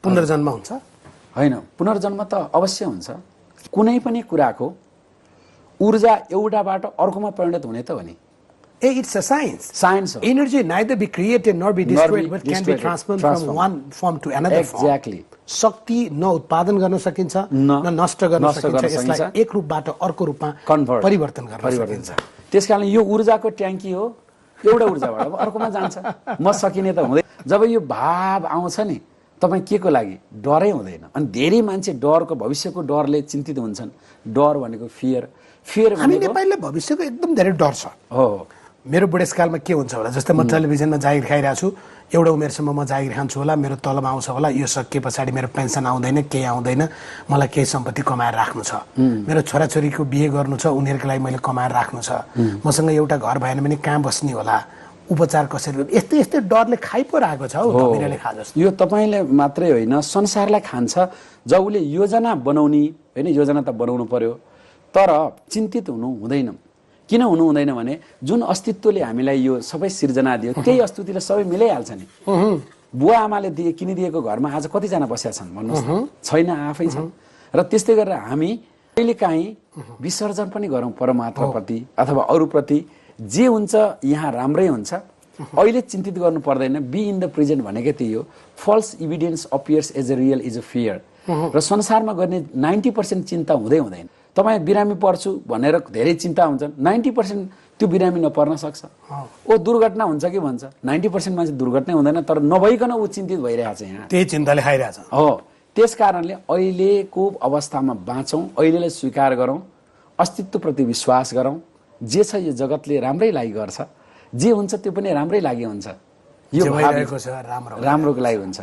पुनर्जन्म हुन्छ होइन पुनर्जन्म त अवश्य हुन्छ कुनै पनि कुराको ऊर्जा एउटाबाट अर्कोमा परिणत हुने त हो नि It's a science. Science. Energy neither be created nor be destroyed, but can be transferred from one form to another form. Exactly. शक्ति न उत्पादन गर्न सकिन्छ न नष्ट गर्न सकिन्छ यसलाई एक रूपबाट अर्को रूपमा परिवर्तन गर्न सकिन्छ त्यसकारण यो ऊर्जाको ट्याङ्की हो एउटा ऊर्जाबाट अर्कोमा जान्छ म सकिने त हुँदैन जब यो भाव आउँछ नि तपाई केको लागि डरै हुँदैन अनि धेरै मान्छे डरको भविष्यको डरले चिन्तित हुन्छन् डर भनेको फियर हामी नेपालीले भविष्यको एकदम धेरै डर छ हो मेरो बुढेसकालमा के हुन्छ होला जस्तै म टेलिभिजनमा जागिर खाइरहेको छु एउटा उमेरसम्म म जागिर खान्छु होला मेरो तलब आउँछ होला यो सकिए पछाडि मेरो पेन्सन आउँदैन केही आउँदैन मलाई केही सम्पत्ति कमाएर राख्नु छ मेरो छोराछोरीको बिहे गर्नु छ उनीहरूको लागि मैले कमाएर राख्नु छ मसँग एउटा घर भएन भने कहाँ बस्ने होला उपचार कसरी यस्तै यस्तै डरले खाइ पो रहेको छ हौ धमिराले खा जस्तो यो तपाईले मात्रै होइन संसारलाई खान्छ जब उसले योजना बनाउने हैन योजना त बनाउनु पर्यो तर चिन्तित हुनु हुँदैन किन हुनु हुँदैन भने जुन अस्तित्वले हामीलाई यो सबै सिर्जना दियो त्यही अस्तित्वले सबै मिलाइहाल्छ नि बुवा आमाले किनिदिएको घरमा आज कतिजना बसेका छन् भन्नुहोस् छैन आफै छ र त्यस्तै गरेर हामी कहिलेकाहीँ विसर्जन पनि गरौँ परमात्माप्रति अथवा अरूप्रति जे हुन्छ यहाँ राम्रै हुन्छ अहिले चिन्तित गर्नु पर्दैन बी इन द प्रेजेन्ट भनेकै त्यही हो false evidence appears as a real is a fear र संसारमा गर्ने 90% चिन्ता हुँदैन तपाईँ बिरामी पर्छु भनेर धेरै चिन्ता हुन्छन् 90% त्यो बिरामी नपर्न सक्छ ओ दुर्घटना हुन्छ कि भन्छ 90% मान्छे दुर्घटना हुँदैन तर नभइकन ऊ चिन्तित भइरहेछ यहाँ त्यही चिन्ताले खाइरहेछ हो त्यसकारणले अहिलेको अवस्थामा बाँचौं अहिलेलाई स्वीकार गरौं अस्तित्वप्रति विश्वास गरौं जे छ यो जगतले राम्रै लागि गर्छ जे हुन्छ त्यो पनि राम्रै लागि हुन्छ यो भइरहेको छ राम्रोको लागि हुन्छ